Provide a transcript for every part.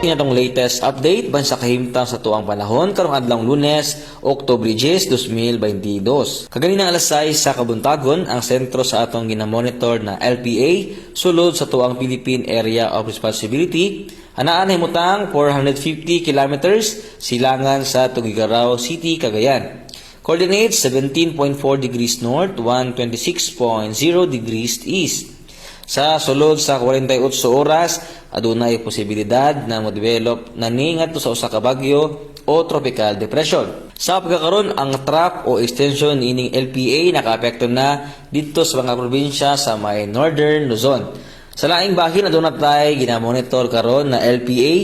Atong latest update ban sa kahimtang sa tuang panahon karong adlawng Lunes, Oktubre 10, 2022. Kaganinang alas 6 sa kabuntagon, ang sentro sa atong ginamonitor na LPA sulod sa tuang Philippine Area of Responsibility anaa nahimutang 450 kilometers silangan sa Tuguegarao City, Cagayan. Coordinates 17.4 degrees north, 126.0 degrees east. Sa sulod sa 48 oras, adunay posibilidad na mo-develop na ni ngadto sa usa ka bagyo o tropical depression. Sa pagkakaron, ang trough o extension niining LPA nakaapekto na didto sa mga probinsya sa may Northern Luzon. Sa laing bahin, aduna tay ginamonitor karon na LPA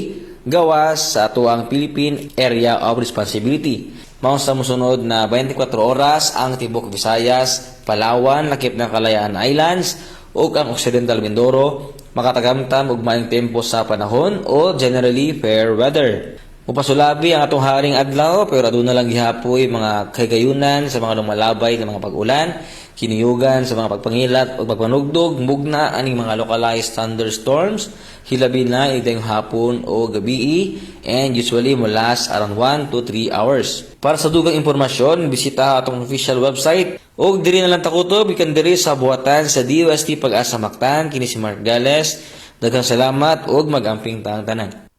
gawas sa atuang Philippine Area of Responsibility. Mao sa mosunod na 24 oras, ang tibok Visayas, Palawan, lakip ng Kalayaan Islands ug ang Occidental Mindoro makatagamtam og maayong tempo sa panahon o generally fair weather. Mupasulabi ang atong haring adlaw, pero aduna lang gihapoy mga kahigayunan sa mga lumalabay nga mga pag-ulan, kinuyugan sa mga pagpangilat o pagpanugdog, mugna aning mga localized thunderstorms, hilabi na idayong hapon o gabii, and usually mo last around 1 to 3 hours. Para sa dugang impormasyon, bisita atong official website ug diri na lang ta kutob gikan diri sa buhatan sa DOST PAGASA Mactan. Kini si Mark Gales. Daghang salamat ug mag-amping taang tanan.